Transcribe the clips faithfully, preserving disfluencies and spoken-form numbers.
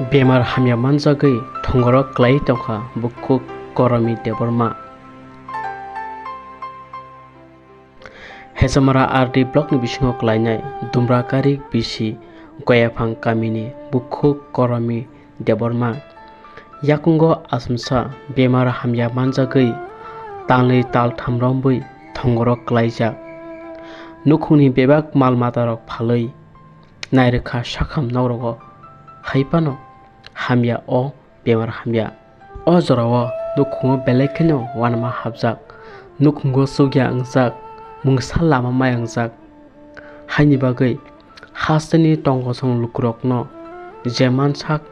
Bemar hamya manjagwi thongorok klai tongkha bukhuk Koromi Debbarma. Hechamara R D block ni bisingo klainai Dumrakari bisi Goyaphang kamini bukhuk Koromi Debbarma. Yakungo asumsa bemar hamya manjagwi talnwi taltham rombwi thongorok klaijak. Nukhungni bebak mal matarok phalwi nairwkha sakham nokrogo, hai phano hamya o bemar hamya. O jorao nukhungo belai kheno uanama hapjak, nukhungo chukya wngjak, mungsa lama maya wngjak. Haini bagwi hasteni tongkosong lukurokno je mansak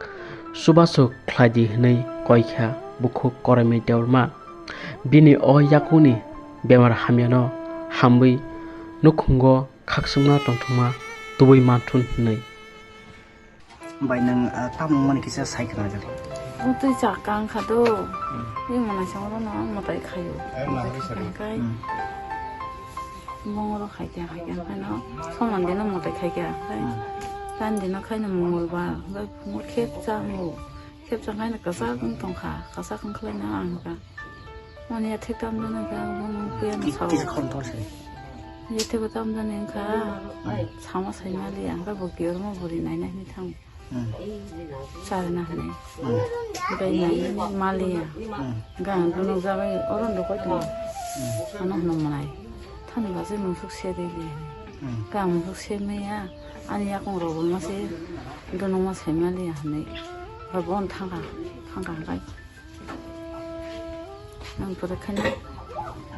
chubachu khlaidi hwnwi koikha bukhuk Koromi Debbarma. Bini o yakungni bemar hamyano hamwi nukhungo khakchangma tongthokma tubui manthun hwnwi. Bai nwng, ah, tamo wngmani kisa sai khna jani. Bwtwi chak kang kha do. Hmm. Tei mwnai song ro no mwtai khaio. Ai, mwtai mwtai khaio. Khai khai. Hmm. Bongoro khai kya khai kya khai no. Soman dino mwtai khai kya khai. Hmm. Tan dino khai no mungul ba. Bai phungo khep cha mo. Khep cha khai no kasa kung tong kha. Kasa kung khlai no ang ka. Mani ya thik tam jani ka, bong kuya na sao. Kisa khon thor se. Ya thik tam jani ka, sama sai mali ang ka, bo kiyor mo buri nai nai ni thang. Hmm. Chari na hane. Hmm. Bai nai ni mali ya. Hmm. Ga ang dunok jabai oron do koi tong. Hmm. Ano hno manai. Thani ba se musuk se de li. Hmm. Ga musuk se me ya. Ani yakung ro bo ma se dunok ma sai mali ya hane. Ba bon thang ka, thang ka kai. Ang pura kheno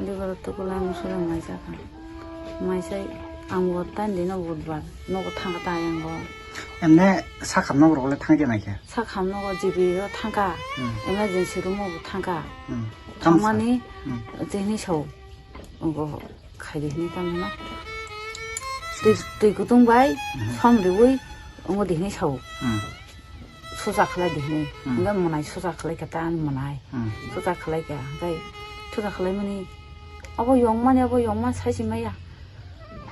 diboro tukula ang sura maisa kha. Maisai ang bo tan dino budbar nogo thangka ta yang bo. Emne sakha nok rok le thangja nai khe? Sakha nogo G B o thangka. Hmm. Emergency room o bo thangka. Hmm. Thangmani Hmm. tini sao. Bo khaidi hini tamo na. Twi, twi kutung bai Hmm. som riwi ongo dihini sao. Hmm. Suja khlai di hini. Hmm. Hingke mwnai suja khlai kha ta ani mwnai. Hmm. Suja khlai kha, hingke suja khlai mani, abo yong mani, abo yong mani sai si maya.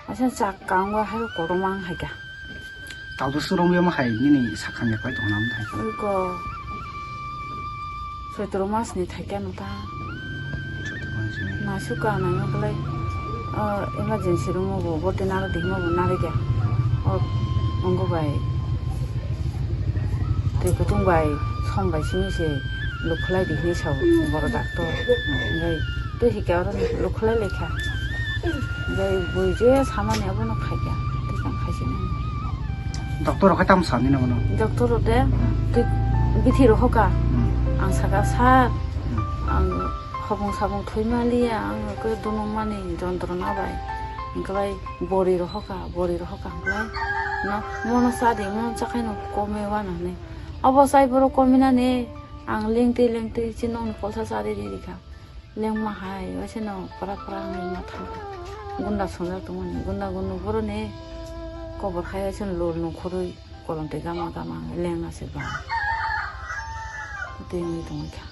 Asa chak kang o hai kotorma wng hai kha. Taudo surong yama hai nini sakhan ya pai tong nam thai. Oi ko. Soitoro mas ni thai kha no ta. Soitoro mas ni. Naisuk ka nai ma khlai, ah, emergency room o bo, bo te naro dihma bo nari kha. O, ongo bai. Twi kutung bai, som bai simi se luk khlai di hini sao, boro doctor. Hingke twi hika oro luk khlai lai kha. Hingke bui je samani abono khai kha, twi tang khai sini. Doctor rok hai tamo sa nini bono? Doctor rok de, Hmm. twi bithi rok hoka. Hmm. Ang saka, "Sir, Hmm. ang hopung sapung thwi maliya, ang khe dunung mani jontrona bai." Hingke bai bori rok hoka, bori rok hoka hingke bai, "No, mono cha di, mono cha khai no kome wano," hwnwi. Abo chai borok kominani, ang lengtwi lengtwi chinokni polsa cha di rikha. Lengma hai, waisano pora pora wngwi ma thangkha. Gunda songjak tongmani, gunda gunda boroni kobor hai waisano lol nongkhorwi kolomtwi gama gama wngwi lengna se bang. Twi wngwi tongwi kha.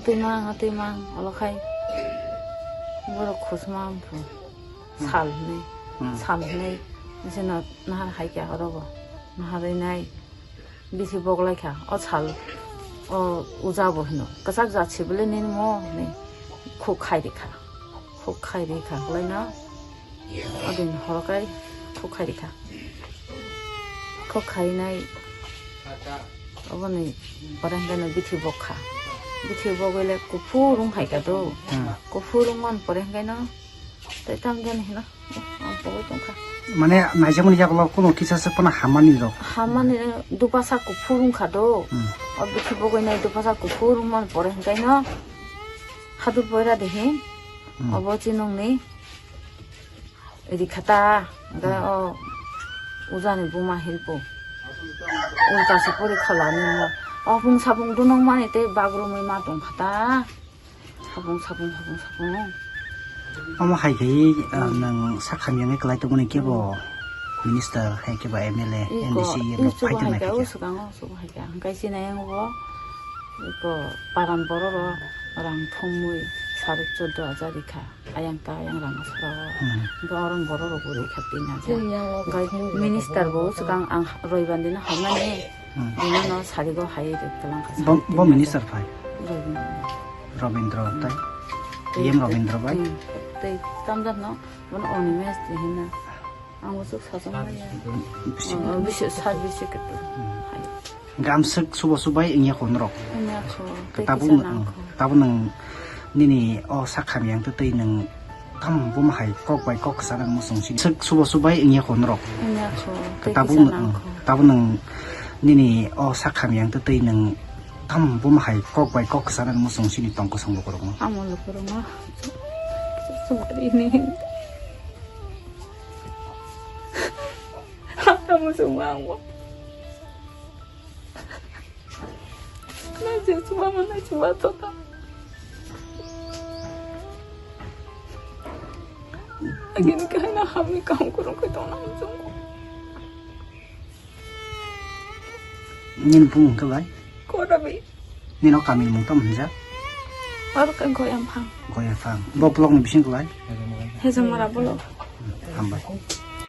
Twi mang, twi mang, olo khai borok khusma wngkha. Hmm. Sal hwnwi, Hmm. sal hwnwi, waisano nahar hai kha oro bo. Nahar wngnai. Bithi boglai kha, o sal, o uja bo hino, "Kwchak jat se bwle nini mo?" hwnwi khuk khai rikha, khuk khai rikha, bwlaino o din horo kai khuk khai rikha, khuk khainai oboni pore hwnkhe no bithi bokha, bithi bogwile kuphur wng hai kha do, Hmm. kuphur wng man pore hwnkhe no. Tei tam jani hino, ang pogwi tongkha. Mane, naijakmani yagulo kuno kisa se pono hamani rok. Hamani dupasa kuphur wngkha do. Hmm. O bithi bogwi nai dupasa kuphur wngmani pore hwnkhe no hadur boira de hin. Hmm. Obo chinungni rikha ta, hwnkhe Hmm. o ujani buma hilpo. Ulta se pori khalani mo. Opung sapung dunung mani tei bagrumwi ma tongkha ta. Habung, sabung, habung, sabung. Omo hai khe, ah, Hmm. nwng sak hamya wngwi kwlai tongmani kebo Hmm. minister, hai kebo M L A, Iko, M D C, iko rok phai hai tongna khe khe. Usuk ang usuk hai khe. Hwnkhe sinai ang bo, iko paran borok rok rang thumwi sari choddo hajar rikha. Ayang ta ayang rang aswk rok. Hmm. Hwnkhe oro borok rok bo rikha tin hajar. Hwnkhe minister bo usuk ang, ang roibar dino hamani. Hmm. Bini no sarigo hai rwk twlang kha. Bo, sari bo tinta minister phai? Robindra. Robindra tai? Tei E M Robindra bai? Hmm. Tei tamjak no, bono Onimesh twi hina. Ang bo chuk sajak maya. Bisi. Oh, bisi service secretary. Hmm. Hai. Gamswk subo subai wngya kho norok? Wngya kho. Tei tabuk kisa nwng, nang kho. Tabuk nwng nini o sak hamya wngtwi twi nwng tamo buma hai kok bai kok kwchana muchung sini. Swk subo subai wngya kho norok? Wngya kho. Tei tabuk kisa nwng, nang kho. Tabuk nwng nini o sak hamya wngtwi twi nwng tamo buma hai kok bai kok kwchana muchung sini tong kwchang lukurokno. Amo lukurokno. Sumarini. Amo sumangmo. Na je suma mana suma tota. Agin kana hami kam kurung ko tona muchung. Nini bumung khe bai? Korabi. Nini o kami ni mung tamo hinjak? Abo khe Goyamphang. Goyamphang. Bo block ni bising khe bai? Hezamara block. Hambai.